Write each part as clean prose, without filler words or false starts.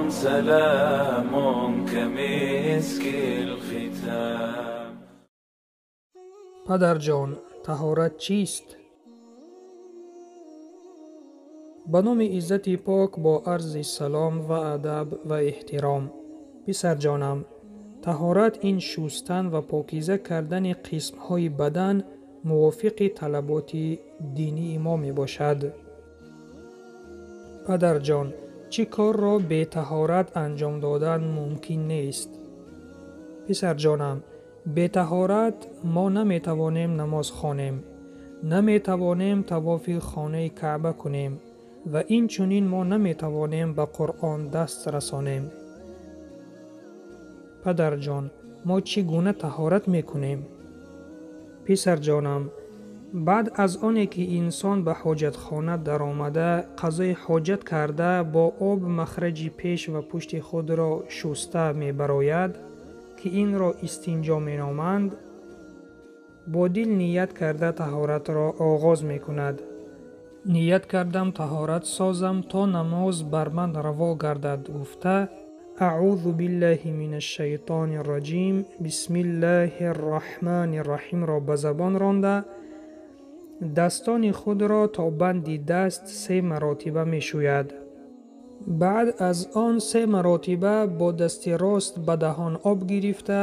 سلام كمسك الختام. Падарҷон, таҳорат чист? Ба номи иззати пок бо арзи салом ва адаб ва эҳтиром. Писарҷонам, таҳорат ин шустан ва покиза кардани қисмҳои бадан мувофиқи талаботи динии мо мебошад. Падарҷон, чӣ корро бетаҳорат анҷом додан мумкин нест? Писарҷонам, бетаҳорат мо наметавонем намоз хонем, наметавонем тавофи хонаи Каъба кунем ва инчунин мо наметавонем ба Қуръон даст расонем. Падарҷон, мо чӣ гуна таҳорат мекунем? Писарҷонам, баъд аз оне ки инсон ба ҳоҷатхона даромада, қазои ҳоҷат карда, бо об махраҷи пеш ва пушти худро шуста мебарояд, ки инро истинҷо меноманд, бо дил ният карда таҳоратро оғоз мекунад. Ният кардам таҳорат созам, то намоз бар ман раво гардад, гуфта аъузу биллаҳи минаш шайтони раҷим, бисмиллаҳи рраҳмани рраҳимро ба забон ронда, дастони худро то банди даст 3 маротиба мешӯяд. Баъд аз он 3 маротиба бо дасти рост ба даҳон об гирифта,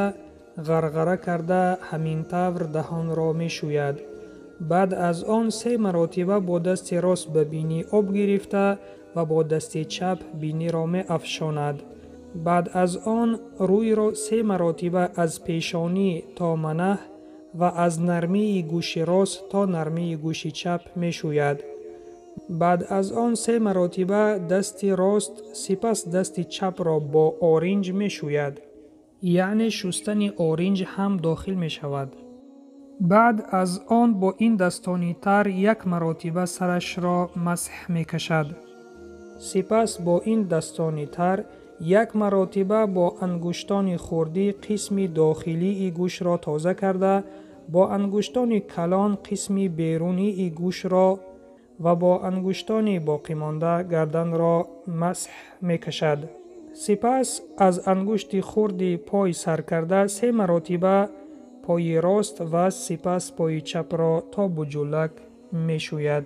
ғарғара карда, ҳамин тавр даҳонро мешӯяд. Баъд аз он 3 маротиба бо дасти рост ба бинӣ об гирифта ва бо дасти чап биниро меафшонад. Баъд аз он рӯйро 3 маротиба аз пешонӣ то манаҳ ва аз нармии гӯши рост то нармии гӯши чап мешӯяд. Баъд аз он 3 маротиба дасти рост, сипас дасти чапро бо оринҷ мешӯяд. Яъне шустани оринҷ ҳам дохил мешавад. Баъд аз он бо ин дастони тар 1 маротиба сарашро масҳ мекашад. Сипас бо ин дастони тар 1 маротиба бо ангуштони хурдӣ қисми дохилии гӯшро тоза карда, бо ангуштони калон қисми берунии гӯшро ва бо ангуштони боқимонда гарданро масҳ мекашад. Сипас аз ангушти хурди пой сар карда 3 маротиба пои рост ва сипас пои чапро то буҷулак мешӯяд.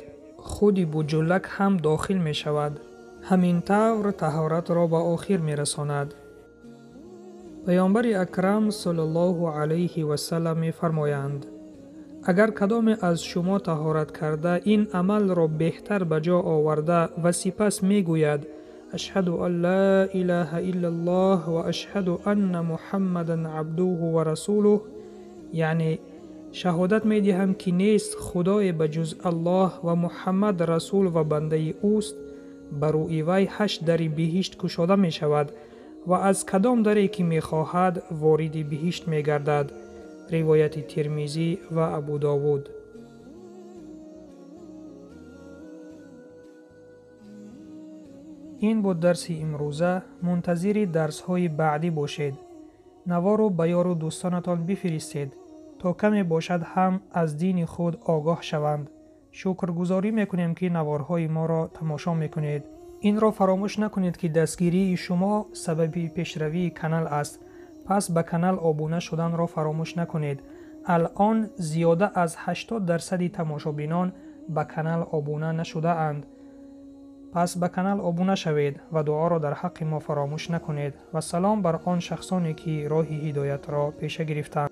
Худи буҷулак ҳам дохил мешавад. Ҳамин тавр таҳоратро ба охир мерасонад. Паёмбари акрам саллаллоҳу алайҳи васаллам мефармоянд: агар кадоме аз шумо таҳорат карда ин амалро беҳтар ба ҷо оварда ва сипас мегӯяд ашҳаду ан ла илаҳа иллаллоҳ ва ашҳаду анна муҳаммадан абдуҳу ва расулуҳ, яъне шаҳодат медиҳам ки нест худое ба ҷуз Аллоҳ ва Муҳаммад расул ва бандаи ӯст, ба рӯи вай 8 дари биҳишт кушода мешавад ва аз кадом даре ки мехоҳад вориди биҳишт мегардад. Ривояти Тирмизӣ ва Абу Довуд. Ин буд дарси имрӯза. Мунтазири дарсҳои баъдӣ бошед. Наворо ба ёру дӯстонатон бифиристед, то каме бошад ҳам аз дини худ огоҳ шаванд. Шукргузорӣ мекунем, ки наворҳои моро тамошо мекунед. Инро фаромӯш накунед, ки дастгирии шумо сабаби пешравии канал аст. Пас ба канал обуна шуданро фаромӯш накунед. Алъон зиёда аз 80% тамошобинон ба канал обуна нашудаанд. Пас ба канал обуна шавед ва дуоро дар ҳаққи мо фаромӯш накунед. Ва салом бар он шахсоне, ки роҳи ҳидоятро пеша гирифтанд.